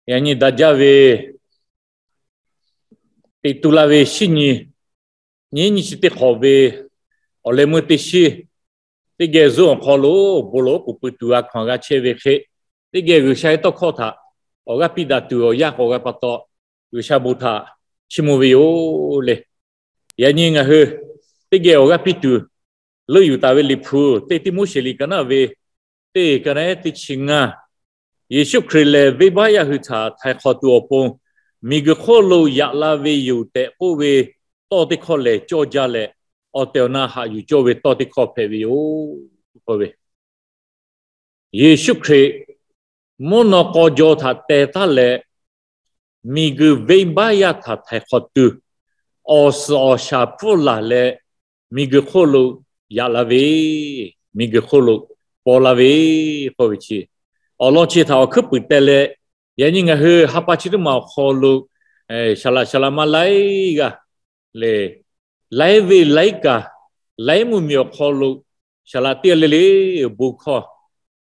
Yaꞈ nyi daꞈ jaˇ ve teꞈ tu la ve shinˉ nyi, nyiˉ nyi chi teˇ hk'awꞈ ve awˬ leh meuˇ teˇ shinˉ, teˇ geh zuhˆ awˬ hk'aw lo bon lawˬ oˉ k'oˍ pui tuˬ g'a hkanˍ g'a chehˇ ve hk'e, teˇ geh G'uiˬsha ve tawˇ hkawˇ htaꞈ awˬ g'aˇ piˇ daꞈ tuˬ awˬ yanˇ k'awꞈ g'a pa taw, G'uiˬsha bon htaꞈ chiˇ mvuh ve yoˬ le. Yaꞈ nyi ngaˬ hui teˇ geh awˬ g'aˇ piˇ tuˬ leuˆ yuˬ taˍ ve Liꞈ hpu teˇ Tiˆmoˉseˍ liꞈ ka naˆ ve teˇ ka naˆ ehˉ teˇ chi ngaˇ, Yeˍsuˆ Hkriꞈ lehˬ venˇbaˆ yaˇ hui htaꞈ htaiˍ hk'awꞈ tuˬ awˬ pon, miˬguiˬ hk'oˆ lo yaꞈ la ve yoˬ tehꞈ k'oˆ ve tawˇ teˇ hkawˇ lehˬ cawˇ jaˇ leh, awˬ tehˬ awˬ na haꞈ yuˬ cawˇ ve tawˇ teˇ hkawˇ hpehꞈ ve yoˬ. Yeˍsuˆ Hkriꞈ mvuhˇ naw k'aw jaw htaꞈ teh taˉ leh, miˬguiˬ venˇbaˆ yaˇ htaꞈ htaiˍ hk'awꞈ tuˬ, awˬ suhˍ awˬ shaˍ pfuhˇ laˬ leh, miˬguiˬ hk'oˆ lo yaꞈ la ve, miˬguiˬ hk'oˆ lo paw la ve k'oˆ ve chi, awˬ lawn chi htaꞈ awˬ hkuiˉ puiˍ teh leh, yaꞈ nyi ngaˬ hui ha pa chi teˇ maˬ awˬ hk'aw lo, saˍ laꞈ saˍ laꞈ ma laiˉ g'aˇ lehˬ, laiˉ ve laiˉ kaꞈ, laiˉ mvuhˇmiˬ awˬ hk'aw lo saˍ laꞈ teˇ g'aˇ le le bon hkawˇ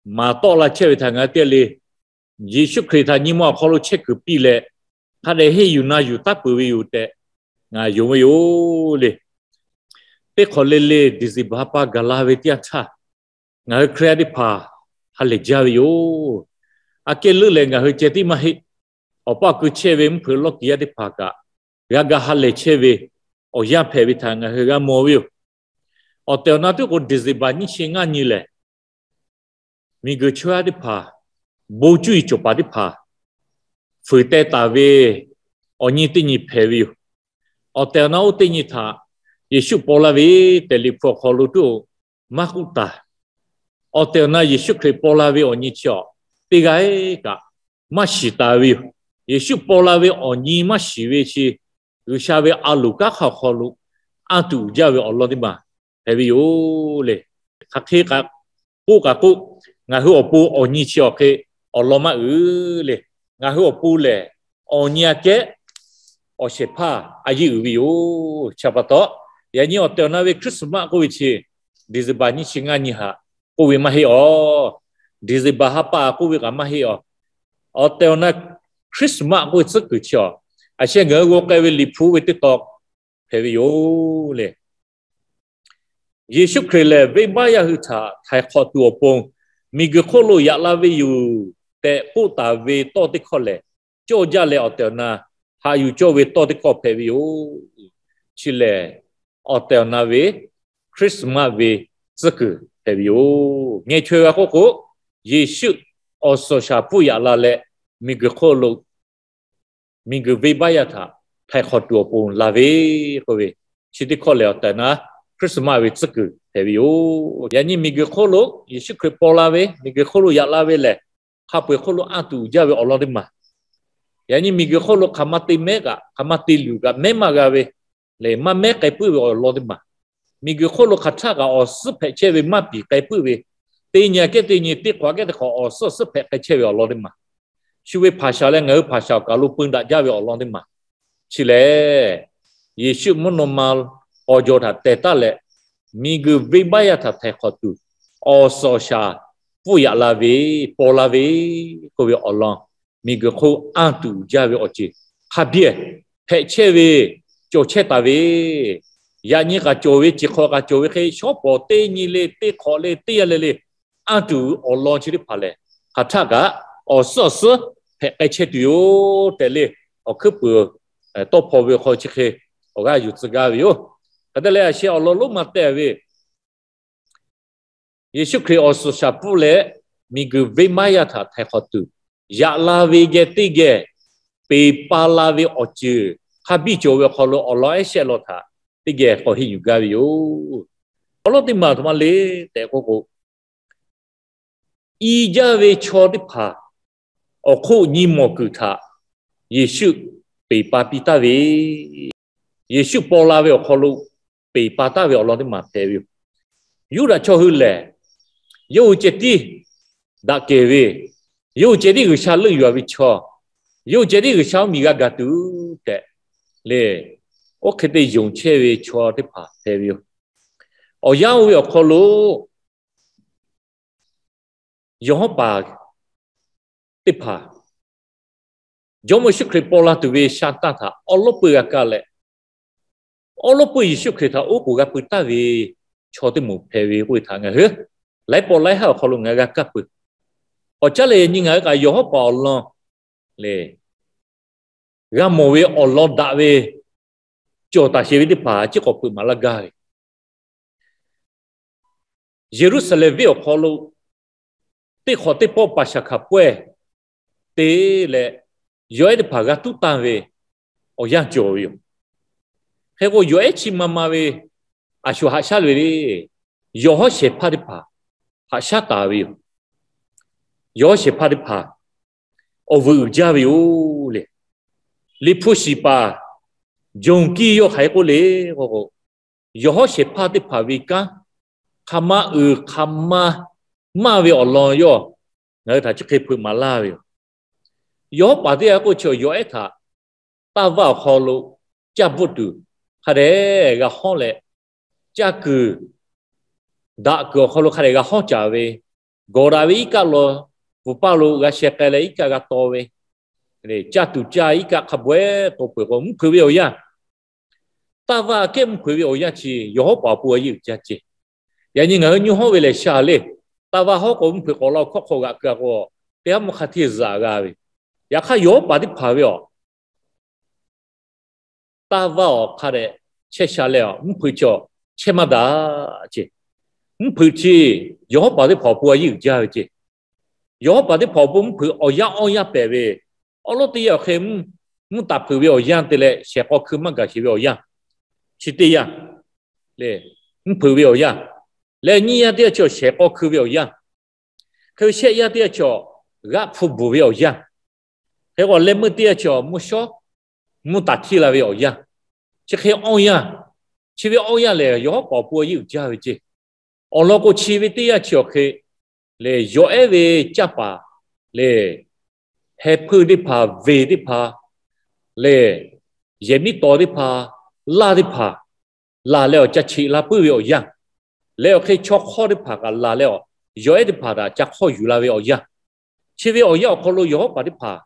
maˍ tawˆ la chehˇ ve htaꞈ ngaˬ hui teˇ g'aˇ le Yeˍsuˆ Hkriꞈ htaꞈ nyi ma awˬ hk'aw lo chehˇ kuiˬ piˇ leh, hk'a dehꞈ henˇ yuˬ na yuˬ taˉ peuˬ ve yoˬ tehꞈ ngaˬ yonˍ ve yoˬ le. Teˇ hk'awꞈ le le December ha pa gaˬ la ve teˇ yanˇ htaˇ, ngaˬ hui Hkriꞈ yaˇ teˇ hpaˍ ha lehˬ jaˇ ve yoˬ. Aꞈ kehˉ leuˉ lehˬ ngaˬ hui ceh tiˉ maˇ heˆ. Awˬ paˇ awˬ kui chehˇ ve mvuhˇ hpeuꞈ lawˇ kiˬ yaˇ teˇ hpaˍ kaꞈ g'a ga ha lehˬ chehˇ ve awˬ yanˇ hpehꞈ ve htaꞈ ngaˬ hui g'a mawˬ ve yoˬ. Awˬ tehˬ awˬ na tuˉ k'o December nyiˇ chi ngaˇ nyi lehˬ, miˬguiˬ chaw yaˇ teˇ hpaˍ, bon cuˇ yiˍ cawˬ paˍ teˇ hpaˍ fuiˍ teh taˍ ve awˬ nyi teˇ nyi hpehꞈ ve yoˬ. Awˬ tehˬ awˬ na oˇ teˇ nyi htaꞈ Yeˍsuˆ paw la ve tehꞈ Liꞈ hpu awˬ hk'aw lo tuˉ maˇ k'oˆ taˍ. Awˬ tehˬ awˬ na Yeˍsuˆ Hkriꞈ paw la ve awˬ nyi chi awˬ teˇ g'aˇ kaꞈ maˇ shiˍ taˍ ve yoˬ. Yeˍsuˆ paw la ve awˬ nyi maˇ shiˍ ve chi, G'uiˬsha ve a loˍ kanˉ hk'aˇ awˬ hk'aw lo anˇ tuˬ uiˍ jaˇ ve awˬ lawn teˇ maˬ hpehꞈ ve yoˬ le. Hk'aˬ hk'e k'oˆ kaꞈ k'oˆ, ngaˬ hui awˬ pon awˬ nyi chi awˬ hk'e awˬ lawn maˇ uiˍ le. Ngaˬ hui awˬ pon lehˬ, awˬ nyi aꞈ kehˉ awˬ shehˍ hpaˇ a yeˇ uiˍ ve yoˬ. Chi pa taw, yaꞈ nyi awˬ tehˬ awˬ na ve Christmas k'oˆ ve chi December nyiˇ chi ngaˇ nyi htaꞈ k'oˆ ve maˇ heˆ awˬ. December ha pa k'oˆ ve kaꞈ maˇ heˆ awˬ. Awˬ tehˬ awˬ na Christmas k'oˆ ve tcuhˉ kuiˬ chi awˬ, a sheh ngaˬ hui g'aw k'ai ve Liꞈ hpu ve teˇ taw hpehꞈ ve yoˬ le. Yeˍsuˆ Hkriꞈ lehˬ venˇbaˆ yaˇ hui htaꞈ htaiˍ hk'awꞈ tuˬ awˬ pon, miˬguiˬ hk'oˆ lo yaꞈ la ve yoˬ tehꞈ k'oˆ taˍ ve tawˇ teˇ hkawˇ lehˬ, cawˇ jaˇ leh awˬ tehˬ awˬ na haꞈ yuˬ cawˇ ve tawˇ teˇ hkawˇ hpehꞈ ve yoˬ. Chi lehˬ, awˬ tehˬ awˬ na ve Christmas ve tcuhˉ kuiˬ hpehꞈ ve yoˬ. Ngeh chaweh g'a k'oˆ k'o, Yeˍsuˆ awˬ suhˍ awˬ shaˍ pfuhˇ yaꞈ la leh, miˬguiˬ hk'oˆ lo miˬguiˬ venˇbaˆ yaˇ htaꞈ htaiˍ hk'awꞈ tuˬ awˬ pon la ve k'oˆ ve, chi teˇ hkawˇ lehˬ awˬ tehˬ awˬ na Christmas ve tcuhˉ kuiˬ hpehꞈ ve yoˬ. Yaꞈ nyi miˬguiˬ hk'oˆ lo Yeˍsuˆ Hkriꞈ paw la ve, miˬguiˬ hk'oˆ lo yaꞈ la ve lehˬ, hk'a peu-eˬ hk'oˆ lo anˇ tuˬ uiˍ jaˇ ve awˬ lawn teˇ maˬ. Yaꞈ nyi miˬguiˬ hk'oˆ lo hk'aˬ ma te mehˉ kaꞈ, hk'aˬ ma te luˬ kaꞈ mehˉ maˇ g'a ve lehˬ, maˇ mehˉ k'ai puiˉ ve awˬ lawn teˇ maˬ. Miˬguiˬ hk'oˆ lo hk'aˬ htaˆ kaꞈ awˬ suhˉ hpehꞈ chehˇ ve maˇ piˍ k'ai puiˉ ve, teˇ nyi aꞈ kehˉ teˇ nyi, teˇ hk'awꞈ aꞈ kehˉ teˇ hk'awꞈ awˬ suhˉ awˬ suhˉ hpehꞈ k'ai chehˇ ve awˬ lawn teˇ maˬ. Shu ve hpaˍ shaˍ leh ngaˬ hui hpaˍ shaˍ awˬ kaˬ lo peu daꞈ jaˇ ve awˬ lawn teˇ maˬ. Chi lehˬ, Yeˍsuˆ mvuhˇ naw ma k'aw jaw htaꞈ teh taˉ leh, miˬguiˬ venˇbaˆ yaˇ htaꞈ htaiˍ hk'awꞈ tuˬ, awˬ suhˍ awˬ shaˍ pfuhˇ yaꞈ la ve, paw la ve k'oˆ ve awˬ lawn, miˬguiˬ hk'oˆ anˇ tuˬ uiˍ jaˇ ve awˬ ceuˬ hk'a biˇ hpehꞈ chehˇ ve, cawˬ chehˇ taˍ ve, yaꞈ nyi k'aꞈ cawˬ ve, chi hk'awꞈ k'aꞈ cawˬ ve hk'e, shawˉ pawˍ teˇ nyi le, teˇ hk'awꞈ le, teˇ yanˇ le le, anˇ tuˬ awˬ lawn chi teˇ hpaˍ lehˬ, hk'aˬ htaˆ kaꞈ awˬ suhˉ awˬ suhˉ hpehꞈ k'ai chehˇ tuˬ yoˬ tehꞈ le, awˬ hkuiˉ puiˍ tawˇ hpaw ve hk'aw chi hk'e awˬ g'aˇ yuˬ tcuh gaˇ ve yoˬ. Hk'e te leh, a sheh awˬ lawn lonˉ ma teh ve, Yeˍsuˆ Hkriꞈ awˬ suhˍ shaˍ pfuhˇ leh miˬguiˬ venˇbaˆ yaˇ htaꞈ htaiˍ hk'awꞈ tuˬ yaꞈ la ve geh teˇ geh peˬ pa la ve awˬ ceuˬ hk'a biˇ cawˬ ve awˬ hk'aw lo awˬ lawn ehˉ shehˆ law htaꞈ teˇ geh k'awꞈ henˇ yuˬ gaˇ ve yoˬ. Awˬ lawn teˇ maˬ aˬ htoꞈ ma le tehꞈ k'oˆ k'o, i jaˇ ve chaw teˇ hpaˍ awˬ hk'oˆ nyi mawˬ kuiˬ htaꞈ Yeˍsuˆ peˬ pa piˇ taˍ ve, Yeˍsuˆ paw la ve awˬ hk'aw lo peˬ pa taˍ ve awˬ lawn teˇ maˬ hpehꞈ ve yoˬ. Yuˇdaꞈ chaw hui lehˬ, yawˇ hui ceh tiˉ daꞈ kehˬ ve, yawˇ hui ceh tiˉ G'uiˬsha leuˆ yuˬ ve chaw, yawˇ hui ceh tiˉ G'uiˬsha mvuhˇmiˬ g'a gaˬ tuˬ tehꞈ le, oˇ hk'e te yonˍ chehˇ ve chaw teˇ hpaˍ hpehꞈ ve yoˬ. Awˬ yanˇ oˇ ve awˬ hk'aw lo yawˬ hawˉ paˍ teˇ hpaˍ Jawˇmawˇ Yeˍsuˆ Hkriꞈ paw la tuˬ ve Saˍtanˍ htaꞈ awˉ lawˉ peuˇ g'a kaˇ leh, awˉ lawˉ peuˇ Yeˍsuˆ Hkriꞈ htaꞈ oˉ k'oˍ g'a peu taˍ ve chaw teˇ moˍ hpehꞈ ve k'oˆ ve htaꞈ ngaˬ hui laiˉ pawˆ laiˉ haˉ awˬ hk'aw lo ngaˬ hui g'a kaˇ peuˬ. K'awꞈ caˉ leh yaꞈ nyi ngaˬ hui kaꞈ yawˬ hawˉ paˍ awˬ lawn lehˬ, g'a mawˬ ve awˬ lawn daꞈ ve cawˬ taˍ sheˍ ve teˇ hpaˍ chi k'awꞈ peuˬ maˍ laˇ gaˇ ve Yeˍruˆsaˍlehnˍ venˇ awˬ hk'aw lo teˇ hk'awꞈ teˇ pawˆ paˍ shaˍ hkaˍ pawehˇ te leh, yawˬ ehˉ teˇ hpaˍ g'a tuˉ tanˇ ve awˬ yanˇ cawˬ ve yoˬ. Hk'e k'o, yawˬ ehˉ chi ma ma ve a shu haꞈ shaˉ ve le. Yawˬ hawˉ shehˍ hpaˇ teˇ hpaˍ haꞈ shaˉ taˍ ve yoˬ. Yawˬ hawˉ shehˍ hpaˇ teˇ hpaˍ awˬ vuiˬ uiˍ jaˇ ve yoˬ le. Liꞈ hpu shiˍ paˍ Jawˬ kiˇ yawˇ hk'aˬ hk'e k'oˆ le k'o, yawˬ hawˉ shehˍ hpaˇ teˇ hpaˍ ve kanˉ hk'aˬ ma uiˍ hk'aˬ ma maˇ ve awˬ lawn yawˇ ngaˬ hui htaꞈ chi hk'e hpeuꞈ maˍ laˇ ve yoˬ. Yawˬ hawˉ paˍ teˇ g'aˇ k'oˆ chi, yawˬ ehˉ htaꞈ taˇ vaˇ awˬ hk'aw lo caˇ bvuhˆ tuˬ hk'a dehꞈ g'a hawˉ leh, caˇ kuiˬ daꞈ kuiˬ awˬ hk'aw lo hk'a dehꞈ g'a hawˉ caˍ ve, gawˬ daꞈ ve iˉ kaˆ law pfuhˍ paˇ lo g'a sheh k'ai leh iˉ kaˆ g'a taw ve, caˇ tuˬ caˇ iˉ kaˆ hk'a bawehˇ taw peuˬ k'o, mvuhˇ hpeuꞈ ve awˬ yanˇ, taˇ vaˇ kehˉ mvuhˇ hpeuꞈ ve awˬ yanˇ chi yawˬ hawˉ paˍ awˬ pon a yeˇ uiˍ jaˇ ceh. Yaꞈ nyi ngaˬ hui nyi hawˉ ve lehˬ sha le, taˇ vaˇ hawˉ k'o mvuhˇ hpeuꞈ k'awꞈ la awˬ hkawˇ hk'aw g'aꞈ keu a k'o, teˇ haˉ mvuhˇ hk'a hteˇ zaꞈ g'a ve. Yaꞈ hk'aˇ yawˬ hawˉ paˍ teˇ hpaˍ ve awˬ taˇ vaˇ awˬ hk'a dehꞈ chehˇ sha leh, mvuhˇ hpeuꞈ chi awˬ chehˇ maˇ daꞈ ceh. Mvuhˇ hpeuꞈ chi yawˬ hawˉ paˍ teˇ hpaˍ awˬ pon a yeˇ uiˍ jaˇ ve ceh. Yawˬ hawˉ paˍ teˇ hpaˍ awˬ pon mvuhˇ hpeuꞈ awˬ yanˇ awˇ yanˇ pehˍ ve, awˉ lawˉ teˇ yanˇ awˬ hk'e mvuhˇ taˍ hpeuꞈ ve awˬ yanˇ te leh shehˍ k'aw hkui maˇ gaˬ sheˍ ve awˬ yanˇ chi teˇ yanˇ le, mvuhˇ hpeuꞈ ve awˬ yanˇ leh, nyiˇ yanˇ teˇ yanˇ chi awˬ shehˍ k'aw hkui ve awˬ yanˇ, hk'e ve shehˆ yanˇ teˇ yanˇ chi awˬ g'aˆ hpu bvuhˬ ve awˬ yanˇ, hk'e k'o leh meuˇ teˇ yanˇ chi awˬ mvuhˇ shawˉ mvuhˇ taˍ htiˇ la ve awˬ yanˇ, chi hk'e awˇ yanˇ, chi ve awˇ yanˇ lehˬ yawˬ hawˉ paˍ awˬ pon a yeˇ uiˍ jaˇ ve ceh. Awˬ lawn k'o chi ve teˇ yanˇ chi awˬ hk'e lehˬ, yawˬ ehˉ ve canˇ paˍ lehˬ, heh hpeuˇ teˇ hpaˍ, veˬ teˇ hpaˍ lehˬ, yehˬ miˉ tawˍ teˇ hpaˍ, laˇ teˇ hpaˍ laˬ leh awˬ ca cheꞈ la puiˉ ve awˬ yanˇ, leh awˬ hk'e chaw hk'awˇ teˇ hpaˍ kaꞈ laˬ leh awˬ, yawˬ ehˉ teˇ hpaˍ htaꞈ ca hk'awˇ yuˬ la ve awˬ yanˇ, chi ve awˬ yanˇ awˬ hk'aw lo yawˬ hawˉ paˍ teˇ hpaˍ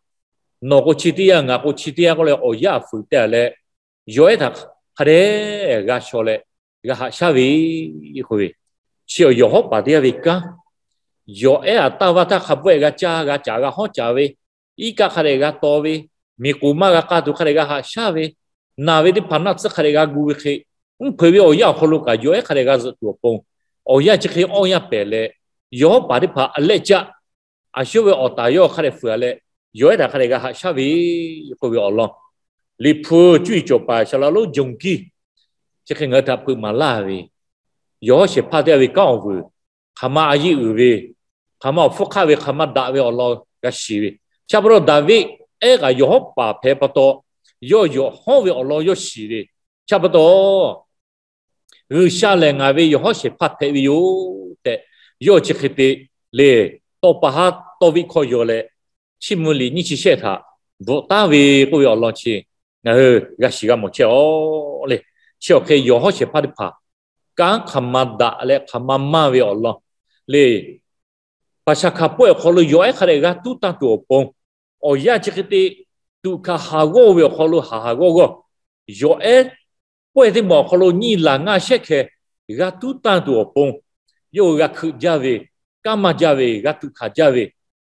nawˬ k'o chi teˇ yanˇ, ngaˬ k'o chi teˇ yanˇ k'oˆ leh awˬ yanˇ a fuiˍ te leh, yawˬ ehˉ htaꞈ hk'a dehꞈ g'a shaw leh g'a haꞈ shaˉ ve k'oˆ ve, chi awˬ yawˬ hawˉ paˍ teˇ g'aˇ ve kanˉ, yawˬ ehˉ a taˇ vaˇ htaˇ hk'a bvuhˆ g'a caˇ g'a caˍ g'a hawˉ caˍ ve, iˉ kaˆ hk'a dehꞈ g'a taw ve, miˬ k'oˍ maˇ g'a k'a tuˬ hk'a dehꞈ g'a haꞈ shaˉ ve, naˬ ve teˇ hpaˍ naˆ tsuhˇ hk'a dehꞈ g'a gu ve hk'e, mvuhˇ hpeuꞈ ve awˬ yanˇ awˬ hk'aw lo kaꞈ yawˬ ehˉ hk'a dehꞈ g'a zuhꞈ tuˬ awˬ pon, awˬ yanˇ chi hk'e awˇ yanˇ pehˍ leh, yawˬ hawˉ paˍ teˇ hpaˍ a lehˆ caˆ a shuˉ ve awˬ taˍ yawˇ hk'a dehꞈ fuiˍ a leh, yawˬ ehˉ htaꞈ hk'a dehꞈ g'a haꞈ shaˉ ve k'oˆ ve awˬ lawn, Liꞈ hpu cuˇ yiˍ cawˬ paˍ Saˍ laꞈ lonˉ Jawˬ kiˇ chi hk'e ngaˬ hui htaꞈ hpeuꞈ maˍ laˇ ve, yawˬ hawˉ shehˍ hpaˇ teˇ g'aˇ ve kanˉ awˬ vuiˬ hk'aˬ ma a yeˇ uiˍ ve, hk'aˬ ma awˬ hpfuhˇ hk'aˆ ve, hk'aˬ ma daꞈ ve awˬ lawn g'a shiˍ ve, chi pa taw Daˍviˆ ehˉ kaꞈ yawˬ hawˉ paˍ hpehꞈ pa taw, yawˇ yawˬ hawˉ ve awˬ lawn yawˇ shiˍ ve, chi pa taw G'uiˬsha lehˬ ngaˬ ve yawˬ hawˉ shehˍ hpaˇ hpehꞈ ve yoˬ tehꞈ, yawˇ chi hk'e te leh, tawˇ pa haˉ tawˇ viˆ hkawˇ yaw leh, chiˇ mvuh liꞈ nyiˇ chi shehˆ htaꞈ bvuhꞈ taˉ ve k'oˆ ve awˬ lawn chi ngaˬ hui g'a shiˍ g'a mawˬ chehˇ aw le. Chi awˬ hk'e yawˬ hawˉ shehˍ hpaˇ teˇ hpaˍ kanˉ hk'aˬ ma daꞈ leh hk'aˬ ma maˇ ve awˬ lawn le, paˍ shaˍ hkaˍ pawehˇ awˬ hk'aw lo yawˬ ehˉ hk'a dehꞈ g'a tuˉ tanˇ tuˬ awˬ pon, awˬ yanˇ chi hk'e te tuꞈ hkanˍ haˍ g'awˇ ve awˬ hk'aw lo haˍ haˍ g'awˇ g'awˇ, yawˬ ehˉ pawehˇ teˇ maˬ awˬ hk'aw lo nyiˇ laˬ ngaˇ shehˉ hkeh g'a tuˉ tanˇ tuˬ awˬ pon, yawˇ hui g'a hkeuꞈ jaˇ ve, kanˉ maˇ jaˇ ve, g'a tuꞈ hkanˍ jaˇ ve,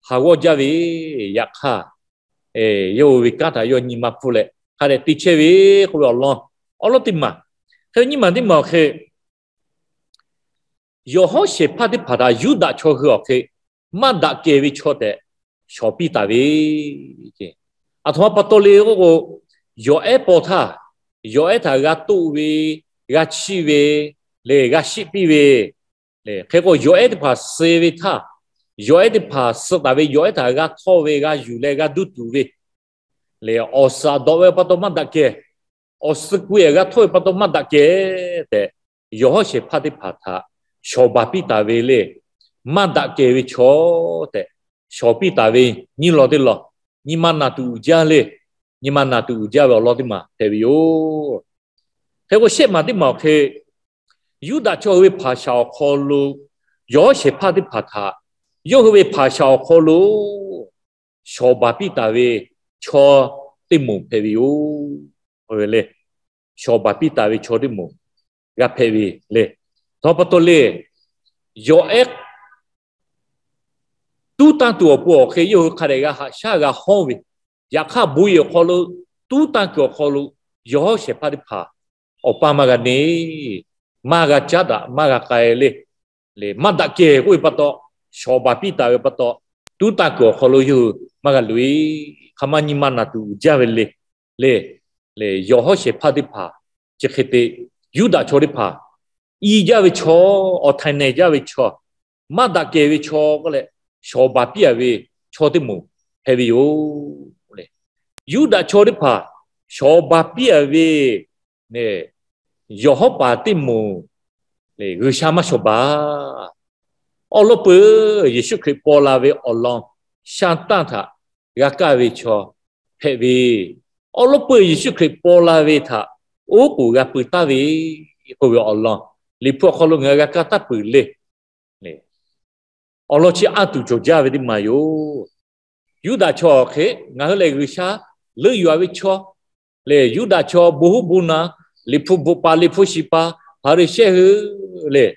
haˍ g'awˇ jaˇ ve, yaꞈ hk'aˇ yawˇ hui ve kanˉ htaꞈ yawˇ nyi ma pfuhˇ leh hk'a dehꞈ te chehˇ ve k'oˆ ve awˬ lawn, awˉ lawˉ teˇ maˬ. Hk'e nyiˇ maˬ teˇ maˬ awˬ hk'e yawˬ hawˉ shehˍ hpaˇ teˇ hpaˍ htaꞈ Yuˇdaꞈ chaw hui awˬ hk'e maˇ daꞈ kehˬ ve chaw tehꞈ shawˍ piˇ taˍ ve, aˬ htoꞈ ma pa taw le k'oˆ k'o, yawˬ ehˉ paw htaˇ, yawˬ ehˉ htaꞈ g'a toˆ ve, g'a chiˇ ve, leh g'a shiˆ piˇ ve, hk'e k'o yawˬ ehˉ teˇ hpaˍ suh ve htaˇ, yawˬ ehˉ teˇ hpaˍ suh taˍ ve yawˬ ehˉ htaꞈ g'a htawˇ ve, g'a yuˬ leh g'a duˇ tuˬ ve, leh awˬ suhˍ dawꞈ ve pa taw maˇ daꞈ kehˬ, awˬ suh ku-e g'a htawˇ ve pa taw maˇ daꞈ kehˬ tehꞈ, yawˬ hawˉ shehˍ hpaˇ teˇ hpaˍ htaꞈ shawˍ baˬ piˇ taˍ ve le. Maˇ daꞈ kehˬ ve chaw tehꞈ shawˍ piˇ taˍ ve nyiˇ law teˇ law, nyi ma naˬ tuˬ uiˍ jaˇ le. Nyi ma naˬ tuˬ uiˍ jaˇ ve awˬ lawn teˇ maˬ hpehꞈ ve yoˬ. Hk'e k'o shehˆ maˬ teˇ maˬ awˬ hk'e Yuˇdaꞈ chaw hui ve hpaˍ shaˍ awˬ hk'aw lo yawˬ hawˉ shehˍ hpaˇ teˇ hpaˍ htaꞈ yawˇ hui ve hpaˍ shaˍ awˬ hk'aw lo shawˍ baˬ piˇ taˍ ve, chaw teˇ moˍ hpehꞈ ve yoˬ le. Shawˍ baˬ piˇ taˍ ve chaw teˇ moˍ g'a hpehꞈ ve le. Htawˇ pa taw le, yawˬ ehˉ tuˉ tanˇ tuˬ awˬ pon awˬ hk'e yawˇ hui hk'a dehꞈ g'a haꞈ shaˉ g'a hawˉ ve, yaꞈ hk'aˇ bon yehˬ awˬ hk'aw lo tuˉ tanˇ kuiˬ awˬ hk'aw lo yawˬ hawˉ shehˍ hpaˇ teˇ hpaˍ awˬ paˇ maˇ g'a ne, maˇ g'a caˉ daꞈ, maˇ g'a k'ai le. Maˇ daꞈ kehˬ k'oˆ ve pa taw, shawˍ baˬ piˇ taˍ ve pa taw, tuˉ tanˇ kuiˬ awˬ hk'aw lo yawˇ hui maˇ g'a loꞈ-e. Hk'aˬ ma nyi ma naˬ tuˬ uiˍ jaˇ ve le. Le, le, yawˬ hawˉ shehˍ hpaˇ teˇ hpaˍ, chi hk'e te Yuˇdaꞈ chaw teˇ hpaˍ, i jaˇ ve chaw, awˬ htaiˍ nehˬ jaˇ ve chaw, maˇ daꞈ kehˬ ve chaw k'oˆ leh, shawˍ baˬ piˇ-a ve chaw teˇ moˍ hpehꞈ ve yoˬ le. Yuˇdaꞈ chaw teˇ hpaˍ shawˍ baˬ piˇ-a ve yawˬ hawˉ paˍ teˇ moˍ, G'uiˬsha maˇ shawˍ baˬ. Awˉ lawˉ peuˬ Yeˍsuˆ Hkriꞈ paw la ve awˬ lawn sha tanˇ htaꞈ g'a kaˇ ve chaw hpehꞈ ve, awˉ lawˉ peuˬ Yeˍsuˆ Hkriꞈ paw la ve htaꞈ oˉ k'oˍ g'a pui taˍ ve k'oˆ ve awˬ lawn, Liꞈ hpu awˬ hk'aw lo ngaˬ hui g'a kaˇ taˇ peuˬ le. Awˬ lawn chi anˇ tuˬ cawˬ jaˇ ve teˇ maˬ yoˬ. Yuˇdaꞈ chaw awˬ hk'e ngaˬ hui lehˬ G'uiˬsha leuˆ yuˬ-a ve chaw lehˬ, Yuˇdaꞈ chaw bon huˉ bon naˍ, Liꞈ hpu bvuhꞈ paˍ, Liꞈ hpu shiˍ paˍ, Hpaˍriˍsehˇ hui lehˬ,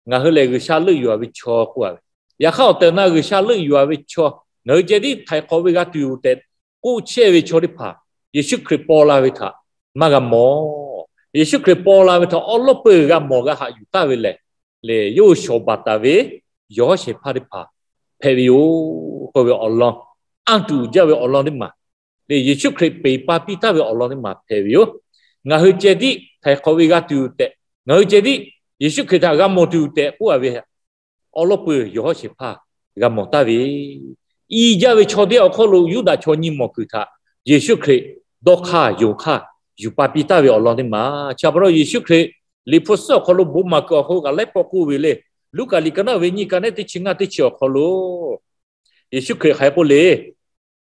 ngaˬ hui lehˬ G'uiˬsha leuˆ yuˬ-a ve chaw k'oˆ-a ve. Yaꞈ hk'aˇ awˬ tehˬ awˬ na G'uiˬsha leuˆ yuˬ-a ve chaw ngaˬ hui ceh tiˉ htaiˍ hk'awꞈ ve g'a tuˬ yoˬ tehꞈ k'oˆ chehˇ ve chaw teˇ hpaˍ, Yeˍsuˆ Hkriꞈ paw la ve htaꞈ maˇ g'a mawˬ. Yeˍsuˆ Hkriꞈ paw la ve htaꞈ awˉ lawˉ peuˬ g'a mawˬ g'a haꞈ yuˬ taˍ ve lehˬ, lehˬ yawˇ hui shawˍ baˬ taˍ ve yawˬ hawˉ shehˍ hpaˇ teˇ hpaˍ hpehꞈ ve yoˬ k'oˆ ve awˬ lawn, anˇ tuˬ jaˇ ve awˬ lawn teˇ maˬ, lehˬ Yeˍsuˆ Hkriꞈ peˬ pa piˇ taˍ ve awˬ lawn teˇ maˬ hpehꞈ ve yoˬ. Ngaˬ hui ceh tiˉ htaiˍ hk'awꞈ ve g'a tuˬ yoˬ tehꞈ, ngaˬ hui ceh tiˉ Yeˍsuˆ Hkriꞈ htaꞈ g'a mawˬ tuˬ yoˬ tehꞈ k'oˆ-a ve awˉ lawˉ peuˬ yawˬ hawˉ shehˍ hpaˇ g'a mawˬ taˍ ve, i jaˇ ve chaw teˇ awˬ hk'aw lo Yuˇdaꞈ chaw nyi mawˬ kuiˬ htaꞈ Yeˍsuˆ Hkriꞈ dawˇ hk'aˇ yonˍ hk'aˇ yuˬ pa piˇ taˍ ve awˬ lawn teˇ maˬ. Chi pa taw Yeˍsuˆ Hkriꞈ Liꞈ hpu suhˉ awˬ hk'aw lo bon maˬ kuiˬ awˬ hk'aw lo kaꞈ laiˉ pawˆ k'oˆ ve le. Luˉkaꞈ liꞈ ka naˆ ve nyiˇ, ka naˆ teˇ chi ngaˇ teˇ chi awˬ hk'aw lo Yeˍsuˆ Hkriꞈ hk'aˬ hk'e k'oˆ le,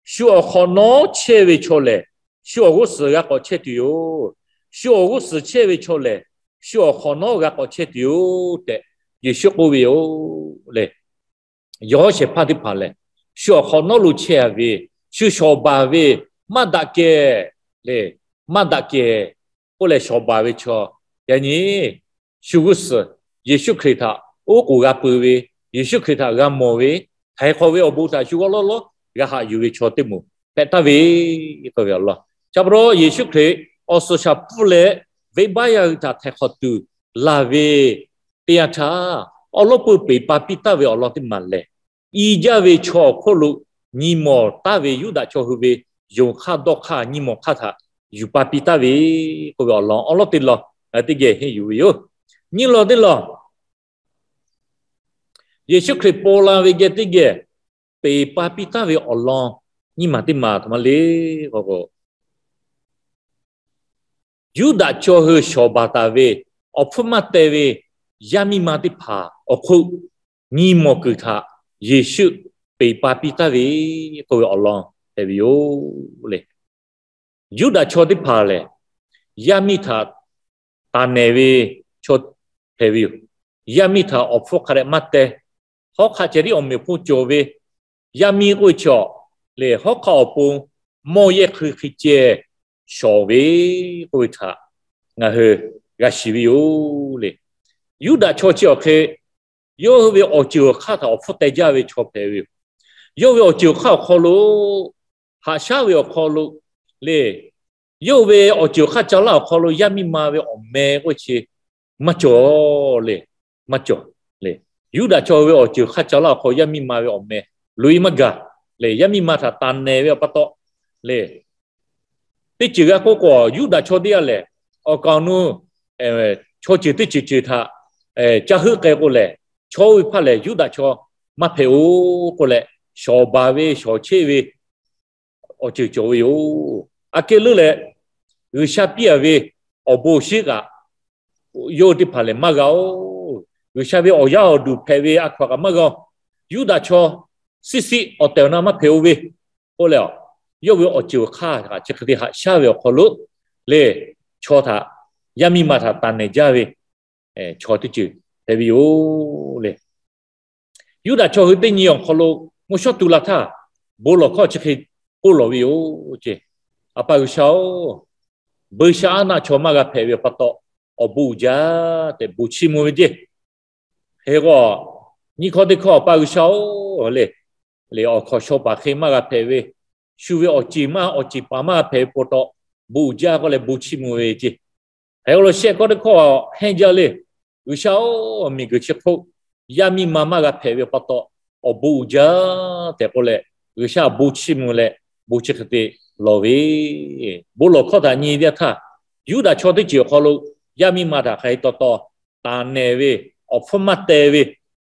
shu awˬ hk'awꞈ nawˉ chehˇ ve chaw lehˬ, shu awˬ g'uˇ suhˍ g'a k'awꞈ chehˇ tuˬ yoˬ. Shu awˬ g'uˇ suhˍ chehˇ ve chaw lehˬ, shu awˬ hk'awꞈ nawˉ g'a k'awꞈ chehˇ tuˬ yoˬ tehꞈ Yeˍsuˆ k'oˆ ve yoˬ le. Yawˬ hawˉ shehˍ hpaˇ teˇ hpaˍ lehˬ, shu awˬ hk'awꞈ nawˉ lo chehˇ-a ve, shu shawˍ baˬ ve, maˇ daꞈ kehˬ le, maˇ daꞈ kehˬ k'oˆ leh shawˍ baˬ ve chaw, yaꞈ nyi shu g'uˇ suhˍ Yeˍsuˆ Hkriꞈ htaꞈ oˉ k'oˍ g'a pui ve, Yeˍsuˆ Hkriꞈ htaꞈ g'a mawˬ ve, htaiˍ hk'awꞈ ve awˬ bon htaꞈ shu g'awˇ lawˉ lawˉ g'a haꞈ yuˬ ve chaw teˇ moˍ hpehꞈ taˍ ve k'oˆ ve awˬ lawn. Chi pa taw Yeˍsuˆ Hkriꞈ awˬ suhˍ shaˍ pfuhˇ leh venˇbaˆ yaˇ hui htaꞈ htaiˍ hk'awꞈ tuˬ laˬ ve teˇ yanˇ htaˇ, awˉ lawˉ peuˬ peˬ pa piˇ taˍ ve awˬ lawn teˇ maˬ lehˬ, i jaˇ ve chaw awˬ hk'oˆ lo nyi mawˬ taˍ ve Yuˇdaꞈ chaw hui ve yonˍ hk'aˇ dawˇ hk'aˇ nyi mawˬ hk'aˇ htaꞈ yuˬ pa piˇ taˍ ve k'oˆ ve awˬ lawn awˉ lawˉ teˇ lawn teˇ geh henˇ yuˬ ve yoˬ. Nyiˇ lawn teˇ lawn, Yeˍsuˆ Hkriꞈ paw la ve geh teˇ geh peˬ pa piˇ taˍ ve awˬ lawn nyiˇ maˬ teˇ maˬ htaꞈ ma le k'o, Yuˇdaꞈ chaw hui shawˍ baˬ taˍ ve awˬ hpfuhˇ maˇ teh ve yaˇ miˇ ma teˇ hpaˍ awˬ hk'oˆ nyi mawˬ kuiˬ htaꞈ Yeˍsuˆ peˬ pa piˇ taˍ ve k'oˆ ve awˬ lawn hpehꞈ ve yoˬ le. Yuˇdaꞈ chaw teˇ hpaˍ lehˬ, yaˇ miˇ htaꞈ taˍ nehˬ ve chaw hpehꞈ ve yoˬ. Yaˇ miˇ htaꞈ awˬ hpfuhˇ hk'a dehꞈ maˇ teh. Hawˉ hk'aˆ ceh tiˉ awˬ meꞈ awˬ hponˇ cawˬ ve, yaˇ miˇ k'oˆ ve chaw lehˬ, hawˉ hk'aˆ awˬ pon mawˇ yehˇ hkui hk'e ceh shawˍ ve k'oˆ ve htaꞈ ngaˬ hui g'a shiˍ ve yoˬ le. Yuˇdaꞈ chaw chi awˬ hk'e yawˇ hui ve awˬ ceuˬ awˬ hk'aˇ htaꞈ awˬ hpfuhˇ teh jaˇ ve chaw hpehꞈ ve yoˬ. Yawˇ ve awˬ ceuˬ awˬ hk'aˇ awˬ hk'aw lo haꞈ shaˉ ve awˬ hk'aw lo le, yawˇ ve awˬ ceuˬ awˬ hk'aˇ ca laˇ awˬ hk'aw lo yaˇ miˇ ma ve awˬ meh k'oˆ ve chi maˇ cawˬ le, maˇ cawˬ le. Yuˇdaꞈ chaw ve awˬ ceuˬ awˬ hk'aˇ ca laˇ awˬ hk'aw yaˇ miˇ ma ve awˬ meh loꞈ-e maˇ gaˬ le. Yaˇ miˇ ma htaꞈ taˍ nehˬ ve awˬ pa taw le, teˇ ceuˬ g'a k'oˆ k'o, Yuˇdaꞈ chaw teˇ g'aˇ lehˬ, awˬ kaˍ awˬ nu chaw ceuˬ teˇ ceuˬ ceuˬ htaꞈ ca heuˆ k'ai k'o lehˬ, chaw oˇ ve hpaˇ lehˬ Yuˇdaꞈ chaw maˇ hpehꞈ-oˬ k'oˆ leh, shawˍ baˬ ve shawˍ cheˆ ve awˬ ceuˬ cawˬ ve yoˬ. Aꞈ kehˉ leuˉ leh, G'uiˬsha piˇ-a ve awˬ bon awˬ shinˉ kaꞈ yawˇ hui teˇ hpaˍ lehˬ maˇ g'a-oˬ. G'uiˬsha ve awˬ yaˇ awˬ duˬ hpehꞈ ve a hkaw-anˬ kaꞈ maˇ g'a-oˬ. Yuˇdaꞈ chaw siˉ siˉ awˬ tehˬ awˬ na maˇ hpehꞈ-oˬ ve k'oˆ leh, yawˇ ve awˬ ceuˬ awˬ hk'aˇ htaꞈ chi hk'e te haꞈ shaˉ ve awˬ hk'aw lo le, chaw htaꞈ, yaˇ miˇ ma htaꞈ taˍ nehˬ jaˇ ve chaw teˇ ceuˬ hpehꞈ ve yoˬ le. Yuˇdaꞈ chaw hui teˇ nyi awˬ hk'aw lo mvuhˇ shawˉ tu la htaˇ, bon lawˬ hkawˇ chi hk'e k'oˆ lawˬ ve yoˬ ceˇ. A pa G'uiˬsha-oˬ, buiˇshaˆaˉnaˆ chaw maˇ g'a hpehꞈ ve pa taw, awˬ bon uiˍ jaˇ tehꞈ bon chiˇ mvuh ve ceˇ. Hk'e k'o, nyiˇ hkawˇ teˇ hkawˇ, A pa G'uiˬsha-oˬ le, le awˬ hkawnˍ shaw paˍ hk'e maˇ g'a hpehꞈ ve, shu ve awˬ ceˬ maˇ, awˬ ceˬ paˍ maˇ g'a hpehꞈ ve pa taw, bon uiˍ jaˇ k'oˆ leh bon chiˇ mvuh ve ceˇ. Hk'e k'o, shehˆ hkawˇ teˇ hkawˇ henˇ jaˇ le, G'uiˬsha-oˬ, miˬguiˬ chi hk'oˆ yaˇ miˇ ma maˇ g'a hpehꞈ ve pa taw, awˬ bon uiˍ jaˇ tehꞈ k'oˆ leh, G'uiˬsha bon chiˇ mvuh leh bon chi hk'e te lawˬ ve. Bon lawˬ hkawˇ htaꞈ nyi ve teˇ yanˇ htaˇ, Yuˇdaꞈ chaw teˇ ceuˬ awˬ hk'aw lo yaˇ miˇ ma htaꞈ hk'aˬ hk'e taw taw taˍ nehˬ ve, awˬ hpfuhˇ maˇ teh ve,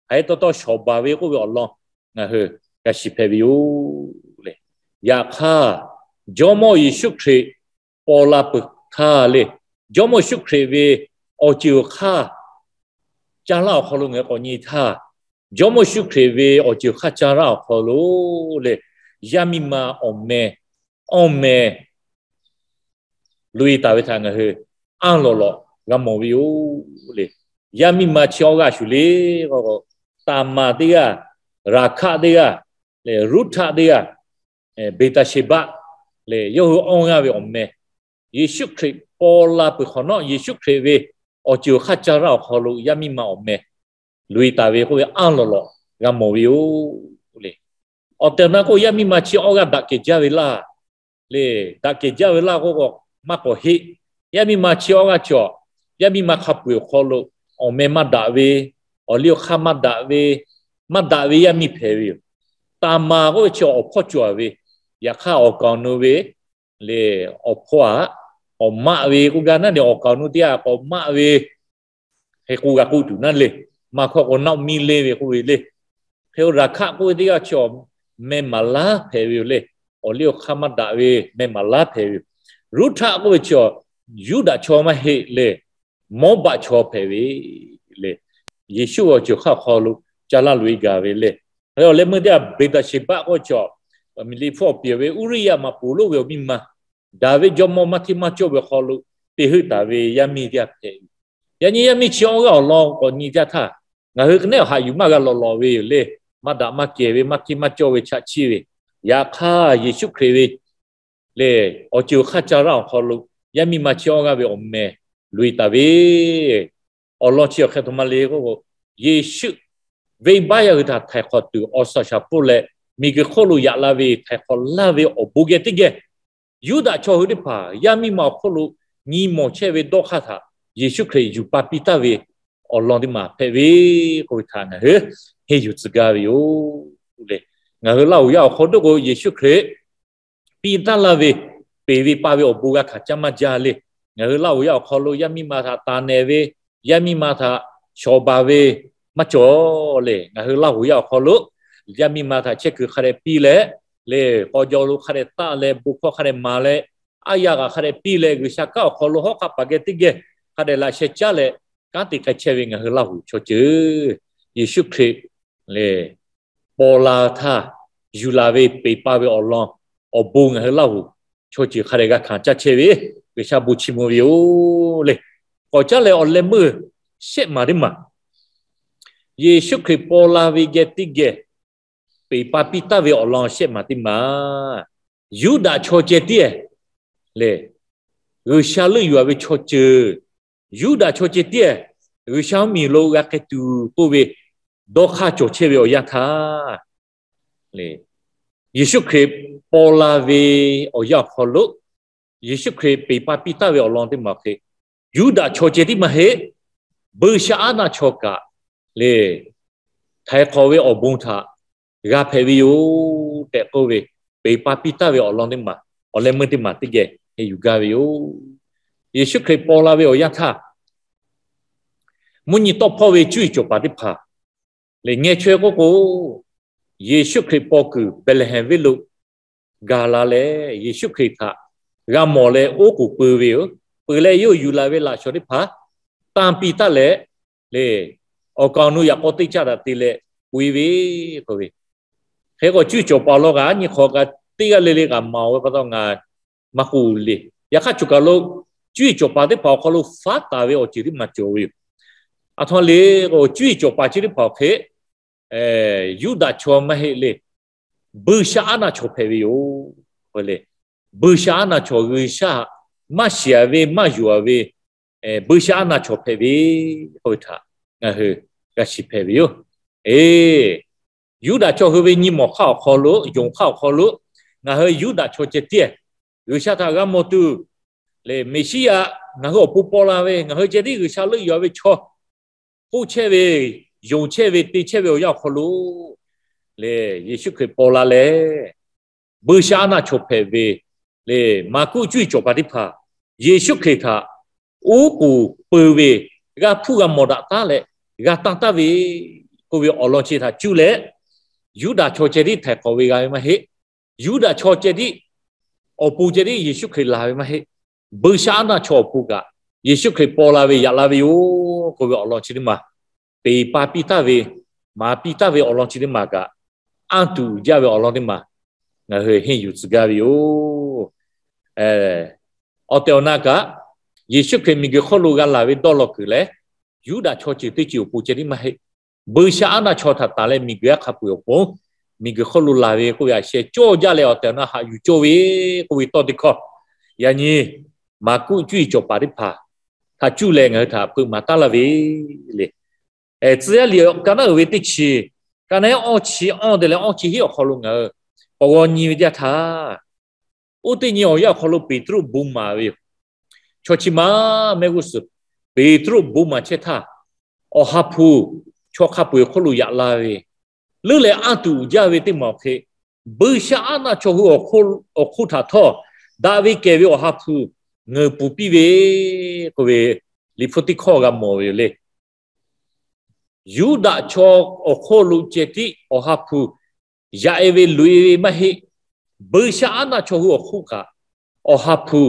hk'aˬ hk'e taw taw shawˍ baˬ ve k'oˆ ve awˬ lawn ngaˬ hui g'a shiˍ hpehꞈ ve yoˬ le. Yaꞈ hk'aˇ, Jawˇmawˇ Yeˍsuˆ Hkriꞈ paw la peuˬ htaˇ le, Jawˇmawˇ Yeˍsuˆ Hkriꞈ ve awˬ ceuˬ awˬ hk'aˇ caˇ laˇ awˬ hk'aw lo ngaˬ hui k'awꞈ nyi htaˇ, Jawˇmawˇ Yeˍsuˆ Hkriꞈ ve awˬ ceuˬ awˬ hk'aˇ caˇ laˇ awˬ hk'aw lo le, yaˇ miˇ ma awˬ meh, awˇ meh loꞈ-e taˍ ve htaꞈ ngaˬ hui anˇ lawꞈ lawꞈ g'a mawˬ ve yoˬ le. Yaˇ miˇ ma chi awˇ g'aˇ shuˍ le, Taˍmaˍ teˇ g'aˇ, Raˍhkaˆ teˇ g'aˇ, Ruˉhtaˆ teˇ g'aˇ, Beˍtaˍsheˍbaˆ lehˬ, yawˇ hui awˇ g'aˇ ve awˬ meh, Yeˍsuˆ Hkriꞈ paw la peuˬ hk'awꞈ nawˉ, Yeˍsuˆ Hkriꞈ ve awˬ ceuˬ awˬ hk'aˇ caˇ laˇ awˬ hk'aw lo yaˇ miˇ ma awˬ meh loꞈ-e taˍ ve k'oˆ ve anˇ lawꞈ lawꞈ g'a mawˬ ve yoˬ le. Awˬ tehˬ awˬ na k'o, yaˇ miˇ ma chi awˇ g'aˇ daꞈ kehˬ jaˇ ve laˇ le, daꞈ kehˬ jaˇ ve laˇ k'oˆ k'o maˇ k'awꞈ heˆ. Yaˇ miˇ ma chi awˇ g'aˇ cawˬ, yaˇ miˇ ma hk'a peu-eˬ awˬ hk'aw lo awˬ meh maˇ daꞈ ve, awˬ liˇ awˬ hk'aˇ maˇ daꞈ ve, maˇ daꞈ ve yaˇ miˇ hpehꞈ ve yoˬ. Taˍmaˍ k'oˆ ve chi awˬ hpawˇ cawˬ ve, yaꞈ hk'aˇ awˬ kaˍ awˬ nu ve le, awˬ hpawˇ aꞈ, awˬ maˆ ve k'oˆ gaˇ naˉ le, awˬ kaˍ awˬ nu teˇ g'aˇ k'awꞈ maˆ ve, hk'e k'oˆ g'a k'oˆ tuˬ naˉ le, maˇ hkawˇ k'o naˆ miˇ le ve k'oˆ ve le. Hk'e Raˍhkaˆ k'oˆ ve teˇ g'aˇ chi awˬ meh maˍ laˉ hpehꞈ ve yoˬ le. Awˬ liˇ awˬ hk'aˇ maˇ daꞈ ve meh maˍ laˉ hpehꞈ ve yoˬ. Ruˉhtaˆ k'oˆ ve chi awˬ Yuˇdaꞈ chaw maˇ heˆ le, Mawˇbaˆ chaw hpehꞈ ve le. Yeˍsuˆ ve awˬ ceuˬ hk'aˇ awˬ hk'aw lo caˇ laˇ loꞈ-e gaˬ ve le. Hk'e awˬ leh meuˇ teˇ g'aˇ Beˍtaˍsheˍbaˆ k'oˆ ve chi awˬ, Miˍliˍhpoˆ awˬ piˍ ve Uˇriˇyaˆ maꞈ poˍ lonˉ ve awˬ miˇ ma, Daˍviˆ jawˇmawˇ maˇ hteˇ maˇ cawˇ ve awˬ hk'aw lo te heuˆ taˍ ve yaˇ miˇ teˇ g'aˇ hpehꞈ ve. Yaꞈ nyi yaˇ miˇ chi awˇ g'aˇ awˬ lawn k'awꞈ nyi jaˇ htaˇ, ngaˬ hui hk'e neˉ awˬ haꞈ yuˬ maˇ g'a lawꞈ lawꞈ ve yoˬ le. Maˇ daꞈ maˇ kehˬ ve, maˇ hteˇ maˇ cawˇ ve chaꞈ chiˇ ve. Yaꞈ hk'aˇ Yeˍsuˆ Hkriꞈ ve lehˬ, awˬ ceuˬ awˬ hk'aˇ caˇ laˇ awˬ hk'aw lo yaˇ miˇ ma chi awˇ g'aˇ ve awˬ meh loꞈ-e taˍ ve awˬ lawn chi awˬ hk'e htoꞈ ma le k'oˆ k'o, Yeˍsuˆ venˇbaˆ yaˇ hui htaꞈ htaiˍ hk'awꞈ tuˬ awˬ suhˍ shaˍ hpfuhˇ leh, miˬguiˬ hk'oˆ lo yaꞈ la ve htaiˍ hk'awꞈ laˇ ve awˬ bon geh teˇ geh, Yuˇdaꞈ chaw hui teˇ hpaˍ yaˇ miˇ ma awˬ hk'oˆ lo nyi mawˬ chehˇ ve dawˇ hk'aˇ htaꞈ Yeˍsuˆ Hkriꞈ yuˬ pa piˇ taˍ ve awˬ lawn teˇ maˬ hpehꞈ ve k'oˆ ve htaꞈ ngaˬ hui henˇ yuˬ tcuh gaˇ ve yoˬ le. Ngaˬ hui Laˇ huˍ yaˇ awˬ hk'aw lo k'o, Yeˍsuˆ Hkriꞈ piˇ taˍ laˇ ve, peˬ ve pa ve awˬ bon g'a hkanˍ caˇ maˇ jaˇ le. Ngaˬ hui Laˇ huˍ yaˇ awˬ hk'aw lo yaˇ miˇ ma htaꞈ taˍ nehˬ ve, yaˇ miˇ ma htaꞈ shawˍ baˬ ve maˇ cawˬ le. Ngaˬ hui Laˇ huˍ yaˇ awˬ hk'aw lo yaˇ miˇ ma htaꞈ chehˇ kuiˬ hk'a dehꞈ piˇ leh, le k'aw jaw lo hk'a dehꞈ taˆ leh, bon hkawˇ hk'a dehꞈ maˍ leh, aˉ yaˇ kaꞈ hk'a dehꞈ piˇ leh, G'uiˬsha kanˉ awˬ hk'aw lo hawˉ hk'aˆ paˍ geh teˇ geh hk'a dehꞈ laꞈ sheh caˉ leh kanˉ te k'ai chehˇ ve ngaˬ hui Laˇ huˍ chaw ceuˬ, Yeˍsuˆ Hkriꞈ le paw la htaˇ yuˬ laˬ ve peˬ pa ve awˬ lawn awˬ bon ngaˬ hui Laˇ huˍ chaw ceuˬ hk'a dehꞈ g'a hkanˍ caˇ chehˇ ve, G'uiˬsha bon chiˇ mvuh ve yoˬ le. K'awꞈ caˉ leh awˬ leh meuˇ shehˆ maˬ teˇ maˬ, Yeˍsuˆ Hkriꞈ paw la ve geh teˇ geh peˬ pa piˇ taˍ ve awˬ lawn shehˆ maˬ teˇ maˬ, Yuˇdaꞈ chaw ceh tiˉ lehˬ, G'uiˬsha leuˆ yuˬ-a ve chaw ceuˬ, Yuˇdaꞈ chaw ceh tiˉ G'uiˬsha mvuhˇmiˬ lo g'a k'ai tuˬ k'oˆ ve dawˇ hk'aˇ cawˬ chehˇ ve awˬ yanˇ htaˇ, Yeˍsuˆ Hkriꞈ paw la ve awˬ yanˇ awˬ hk'aw lo, Yeˍsuˆ Hkriꞈ peˬ pa piˇ taˍ ve awˬ lawn teˇ maˬ hk'e, Yuˇdaꞈ chaw ceh tiˉ maˇ heˆ, buiˇshaˆaˉnaˆ chaw kaꞈ le htaiˍ hk'awꞈ ve awˬ bon htaꞈ g'a hpehꞈ ve yoˬ tehꞈ k'oˆ ve, peˬ pa piˇ taˍ ve awˬ lawn teˇ maˬ, awˬ leh meuˇ teˇ maˬ teˇ geh hk'e yuˬ gaˇ ve yoˬ. Yeˍsuˆ Hkriꞈ paw la ve awˬ yanˇ htaˇ, mvuhˇ nyi tawˆ hpawˇ ve cuˇ yiˍ cawˬ paˍ teˇ hpaˍ lehˬ, ngeh chaweh k'oˆ k'o, Yeˍsuˆ Hkriꞈ paw kuiˬ Behˍlehˍhehnˍ venˇ lo gaˬ la leh, Yeˍsuˆ Hkriꞈ htaꞈ g'a mawˬ leh oˉ k'oˍ pui ve yoˬ. Peuˬ leh yawˇ yuˬ laˬ ve laꞈ shawˍ teˇ hpaˍ tanˇ piˇ taˍ leh, le awˬ kaˍ awˬ nu yaꞈ k'aw teˇ caˇ htaꞈ te leh pui ve k'oˆ ve, hk'e k'o cuˇ yiˍ cawˬ paˍ law kaꞈ nyi hk'awꞈ kaꞈ teˇ g'aˇ le le kaꞈ maˍ-oˬ ve pa taw ngaˬ maˇ k'oˆ le. Yaꞈ hk'aˇ choˬ kaˬ lo cuˇ yiˍ cawˬ paˍ teˇ hpaˍ awˬ hk'aw lo faˉ taˍ ve awˬ ceuˬ teˇ maˬ cawˬ ve yoˬ. Aˬ htoꞈ ma le k'o, cuˇ yiˍ cawˬ paˍ chi teˇ hpaˍ awˬ hk'e Yuˇdaꞈ chaw maˇ heˆ le, buiˇshaˆaˉnaˆ chaw hpehꞈ ve yoˬ. Buiˇshaˆaˉnaˆ chaw G'uiˬsha maˇ shiˍ-a ve maˇ yonˍ-a ve, Buiˇshaˆaˉnaˆ chaw hpehꞈ ve k'oˆ ve htaꞈ ngaˬ hui g'a shiˍ hpehꞈ ve yoˬ. Eˬ, Yuˇdaꞈ chaw hui ve nyi mawˬ hk'aˇ awˬ hk'aw lo, yonˍ hk'aˇ awˬ hk'aw lo, ngaˬ hui Yuˇdaꞈ chaw ceh tiˉ G'uiˬsha htaꞈ g'a mawˬ tuˬ lehˬ, Meˍsiˉyaꞈ ngaˬ hui awˬ pon paw la ve, ngaˬ hui ceh tiˉ G'uiˬsha leuˆ yuˬ-a ve chaw k'oˆ chehˇ ve, yonˍ chehˇ ve, te chehˇ ve awˬ yanˇ awˬ hk'aw lo lehˬ, Yeˍsuˆ Hkriꞈ paw la leh, Buiˇshaˆaˉnaˆ chaw hpehꞈ ve lehˬ, Maˍkuˆ cuˇ yiˍ cawˬ paˍ teˇ hpaˍ Yeˍsuˆ Hkriꞈ htaꞈ oˉ k'oˍ peuˬ ve g'a hpuˇ g'a mawˬ daꞈ taˉ leh g'a tanˇ taˍ ve k'oˆ ve awˬ lawn chi htaꞈ cuˇ leh, Yuˇdaꞈ chaw ceh tiˉ htaiˍ hk'awꞈ ve g'a ve maˇ heˆ. Yuˇdaꞈ chaw ceh tiˉ awˬ pon ceh tiˉ Yeˍsuˆ Hkriꞈ la ve maˇ heˆ. Buiˇshaˆaˉnaˆ chaw awˬ pon kaꞈ Yeˍsuˆ Hkriꞈ paw la ve yaꞈ la ve yoˬ k'oˆ ve awˬ lawn chi teˇ maˬ, peˍ pa piˇ taˍ ve, maˍ piˇ taˍ ve awˬ lawn chi teˇ maˬ kaꞈ, anˇ tuˬ uiˍ jaˇ ve awˬ lawn teˇ maˬ ngaˬ hui henˇ yuˬ tcuh gaˇ ve yoˬ. Awˬ tehˬ awˬ na kaꞈ, Yeˍsuˆ Hkriꞈ miˬguiˬ hk'oˆ lo g'a laˬ ve dawˇ law kuiˬ leh, Yuˇdaꞈ chaw ceuˬ teˇ ceuˬ awˬ pon ceh tiˉ maˇ heˆ. Buiˇshaˆaˉnaˆ chaw htaꞈ tanˬ leh miˬguiˬ aˉ hk'a peu-eˬ awˬ pon, miˬguiˬ hk'oˆ lo laˬ ve k'oˆ ve a sheh cawˇ jaˇ leh awˬ tehˬ awˬ na haꞈ yuˬ cawˇ ve k'oˆ ve tawˇ teˇ hkawˇ, yaꞈ nyi Maˍkuˆ cuˇ yiˍ cawˬ paˍ teˇ hpaˍ htaꞈ cuˇ leh ngaˬ hui htaꞈ hpeuꞈ maˍ taˉ laˇ ve le. Tcuh yaˇ liꞈ ka naˉ uiˍ ve teˇ chi, ka naˉ awˇ chi awˇ te leh awˇ chi hiˉ awˬ hk'aw lo ngaˬ hui k'awꞈ g'aw nyi ve teˇ yanˇ htaˇ, oˇ teˇ nyi awˬ yanˇ awˬ hk'aw lo Peˍtruˆ bon maˍ ve yoˬ. Chaw chi ma mehˆ g'uˇ suhˍ Peˍtruˆ bon maˍ chehˇ htaˇ, Awˬ ha hpu chaw hk'a peu-eˬ hk'oˆ lo yaꞈ la ve, leuˉ leh anˇ tuˬ uiˍ jaˇ ve teˇ maˬ awˬ hk'e, Buiˇshaˆaˉnaˆ chaw hui awˬ hk'oˆ htaꞈ htawˇ daꞈ ve kehˬ ve Awˬ ha hpu ngeuˍ puˍ piˇ ve k'oˆ ve liꞈ hpu teˇ hkawˇ g'a mawˬ ve yoˬ le. Yuˇdaꞈ chaw awˬ hk'oˆ lo ceh tiˉ Awˬ ha hpu yaꞈ-e ve loꞈ-e ve maˇ heˆ. Buiˇshaˆaˉnaˆ chaw hui awˬ hk'oˆ kaꞈ Awˬ ha hpu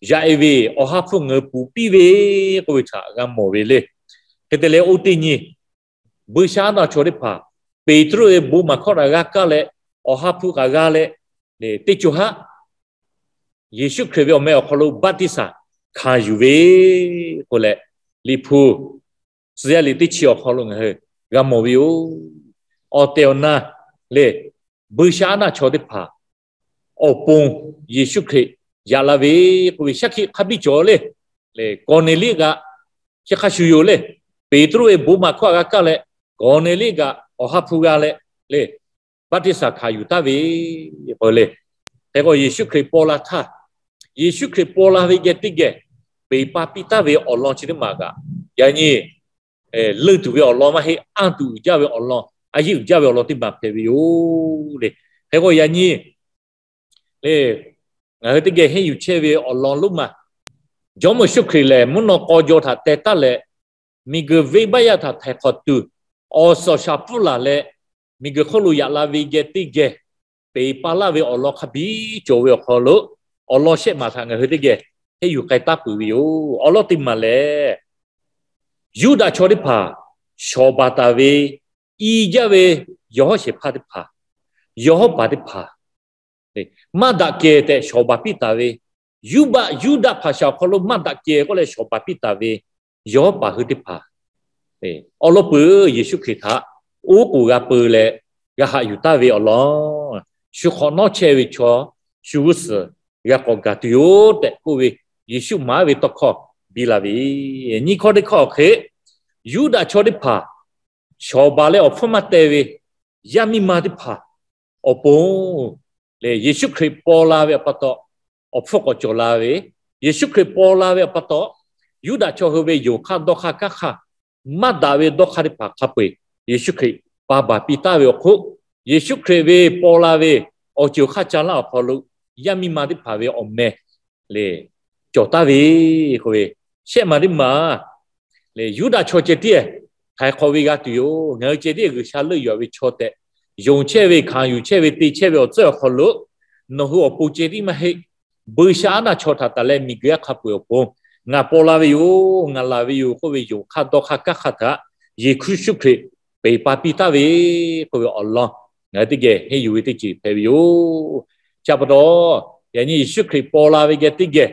yaꞈ-e ve, Awˬ ha hpu ngeuˍ puˍ piˇ ve k'oˆ ve htaꞈ g'a mawˬ ve le. Hk'e te leh oˇ teˇ nyi Buiˇshaˆaˉnaˆ chaw teˇ hpaˍ Peˍtruˆ ve bon maˍ hkawˇ htaꞈ g'a kaˇ leh, Awˬ ha hpu kaꞈ g'a leh, teˇ co haˉ Yeˍsuˆ Hkriꞈ ve awˬ meh awˬ hk'aw lo baˆtiˆsaˬ hkanˍ yuˬ ve k'oˆ leh, liꞈ hpu tcuh yaˇ liꞈ teˇ chi awˬ hk'aw lo ngaˬ hui g'a mawˬ ve yoˬ. Awˬ tehˬ awˬ na le, Buiˇshaˆaˉnaˆ chaw teˇ hpaˍ awˬ pon Yeˍsuˆ Hkriꞈ yaꞈ la ve k'oˆ ve shaˉ hkiˆ hk'a biˇ cawˬ le. Kawˍneˍliˆ kaꞈ chi hk'a shuˍ yoˬ le. Peˍtruˆ ve bon maˍ hkawˇ htaꞈ g'a kaˇ leh, Kawˍneˍliˆ kaꞈ Awˬ ha hpu g'a leh le, baˆtiˆsaˬ hkanˍ yuˬ taˍ ve k'o le. Hk'e k'o Yeˍsuˆ Hkriꞈ paw la htaˇ, Yeˍsuˆ Hkriꞈ paw la ve geh teˇ geh peˍ pa piˇ taˍ ve awˬ lawn chi teˇ maˬ kaꞈ, yaꞈ nyi leuˆ tuˬ ve awˬ lawn maˇ heˆ. Anˇ tuˬ uiˍ jaˇ ve awˬ lawn, a yiˉ uiˍ jaˇ ve awˬ lawn teˇ maˬ hpehꞈ ve yoˬ le. Hk'e k'o yaꞈ nyi le, ngaˬ hui teˇ geh henˇ yuˬ chehˇ ve awˬ lawn lonˉ ma, Jawˇmawˇ Yeˍsuˆ Hkriꞈ lehˬ mvuhˇ naw k'aw jaw htaꞈ teh taˉ leh, miˬguiˬ venˇbaˆ yaˇ htaꞈ htaiˍ hk'awꞈ tuˬ awˬ suhˍ awˬ shaˍ pfuhˇ laˬ leh, miˬguiˬ hk'oˆ lo yaꞈ la ve geh teˇ geh peˍ pa laˇ ve awˬ lawn hk'a biˇ cawˬ ve awˬ hk'aw lo, awˬ lawn shehˆ maˬ htaꞈ ngaˬ hui teˇ geh henˇ yuˬ k'ai taˉ peuˬ ve yoˬ. Awˬ lawn teˇ maˬ lehˬ, Yuˇdaꞈ chaw teˇ hpaˍ shawˍ baˬ taˍ ve, i jaˇ ve yawˬ hawˉ shehˍ hpaˇ teˇ hpaˍ, yawˬ hawˉ paˍ teˇ hpaˍ, maˇ daꞈ kehˬ tehꞈ shawˍ baˬ piˇ taˍ ve, Yuˇdaꞈ, Yuˇdaꞈ hpaˍ shaˍ awˬ hk'aw lo maˇ daꞈ kehˬ k'oˆ leh shawˍ baˬ piˇ taˍ ve yawˬ hawˉ paˍ hui teˇ hpaˍ, awˬ lawn peuˬ Yeˍsuˆ Hkriꞈ htaꞈ oˉ k'oˍ g'a peu leh g'a haꞈ yuˬ taˍ ve awˬ lawn, shu hk'awꞈ nawˉ chehˇ ve chaw shu g'uˇ suhˍ g'a k'awꞈ gaˬ tuˬ yoˬ tehꞈ k'oˆ ve, Yeˍsuˆ maˍ ve tawˇ hkawˇ biˇ la ve, nyiˇ hkawˇ teˇ hkawˇ awˬ hk'e, Yuˇdaꞈ chaw teˇ hpaˍ shawˍ baˬ leh awˬ hpfuhˇ maˇ teh ve yaˇ miˇ ma teˇ hpaˍ awˬ pon lehˬ, Yeˍsuˆ Hkriꞈ paw la ve awˬ pa taw awˬ hpfuhˇ k'awꞈ cawˬ la ve, Yeˍsuˆ Hkriꞈ paw la ve awˬ pa taw, Yuˇdaꞈ chaw hui ve yonˍ hk'aˇ dawˇ hk'aˇ kanˉ hk'aˇ maˇ daꞈ ve dawˇ hk'aˇ teˇ hpaˍ hk'a peu-eˬ Yeˍsuˆ Hkriꞈ pa baˬ piˇ taˍ ve awˬ hk'oˆ, Yeˍsuˆ Hkriꞈ ve paw la ve awˬ ceuˬ hk'aˇ ca laˇ awˬ hk'aw lo yaˇ miˇ ma teˇ hpaˍ ve awˬ meh lehˬ cawˬ taˍ ve k'oˆ ve, shehˆ maˬ teˇ maˬ lehˬ, Yuˇdaꞈ chaw ceh tiˉ htaiˍ hk'awꞈ ve g'a tuˬ yoˬ. Ngaˬ hui ceh tiˉ G'uiˬsha leuˆ yuˬ-a ve chaw tehꞈ yonˍ chehˇ ve, hkanˍ yuˬ chehˇ ve, te chehˇ ve awˬ tcuhˉ awˬ hk'aw lo, nawˬ hui awˬ pon ceh tiˉ maˇ heˆ. Buiˇshaˆaˉnaˆ chaw htaꞈ tanˬ leh miˬguiˬ aˉ hk'a peu-eˬ awˬ pon ngaˬ paw la ve yoˬ, ngaˬ laˬ ve yoˬ k'oˆ ve yonˍ hk'aˇ dawˇ hk'aˇ kanˉ hk'aˇ htaꞈ Yeˍsuˆ Hkriꞈ peˍ pa piˇ taˍ ve k'oˆ ve awˬ lawn ngaˬ hui teˇ geh henˇ yuˬ ve teˇ ceuˬ hpehꞈ ve yoˬ. Chi pa taw, yaꞈ nyi Yeˍsuˆ Hkriꞈ paw la ve geh teˇ geh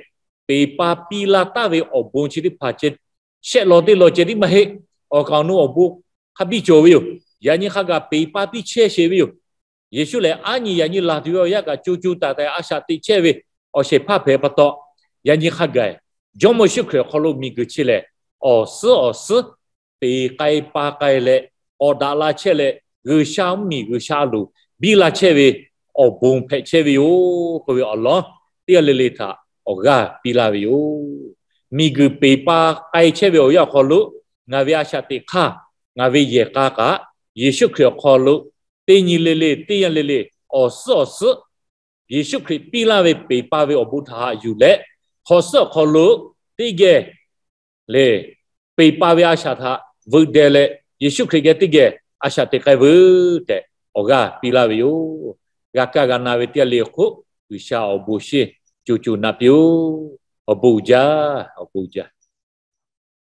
peˍ pa piˇ la taˍ ve awˬ bon chi teˇ hpaˍ ceh shehˆ lawn teˇ lawn ceh tiˉ maˇ heˆ. Awˬ kaˍ awˬ nu awˬ bon hk'a biˇ cawˬ ve yoˬ. Yaꞈ nyi hk'a gaˬ peˍ pa piˇ chehˇ sheˍ ve yoˬ. Yeˍsuˆ lehˬ aˉ nyi yaꞈ nyi laˬ tuˬ ve awˬ yanˇ kaꞈ co co taiˍ taiˍ a shaꞈ teꞈ chehˇ ve awˬ shehˍ hpaˇ hpehꞈ pa taw, yaꞈ nyi hk'a gaˬ Jawˇmawˇ Yeˍsuˆ Hkriꞈ awˬ hk'aw lo miˬguiˬ chi lehˬ awˬ suhˉ awˬ suhˉ peˬ k'ai pa k'ai leh, k'awꞈ daꞈ la chehˇ leh, G'uiˬsha mvuhˇmiˬ G'uiˬsha a loˍ biˇ la chehˇ ve awˬ bon hpehꞈ chehˇ ve yoˬ k'oˆ ve awˬ lawn teˇ g'aˇ le le htaꞈ awˬ g'aˇ piˇ laˇ ve yoˬ. Miˬguiˬ peˬ pa k'ai chehˇ ve awˬ yanˇ awˬ hk'aw lo ngaˬ ve a shaꞈ teꞈ hk'aˇ, ngaˬ ve yehˬ k'a kaꞈ Yeˍsuˆ Hkriꞈ awˬ hk'aw lo teˇ nyi le le teˇ yanˇ le le awˬ suhˉ awˬ suhˉ Yeˍsuˆ Hkriꞈ piˇ laˇ ve peˬ pa ve awˬ bon htaꞈ haꞈ yuˬ leh, hk'awꞈ suhˉ awˬ hk'aw lo teˇ geh le peˬ pa ve a shaꞈ htaꞈ veuꞈ deh leh, Yeˍsuˆ Hkriꞈ geh teˇ geh a shaꞈ teꞈ k'ai veuˬ tehꞈ awˬ g'aˇ piˇ laˇ ve yoˬ. G'a kaˇ g'a na ve teˇ g'aˇ le le hk'oˆ G'uiˬsha awˬ bon sheˍ co co naꞈ piˇ-oˆ. Awˬ bon uiˍ jaˇ, awˬ bon uiˍ jaˇ.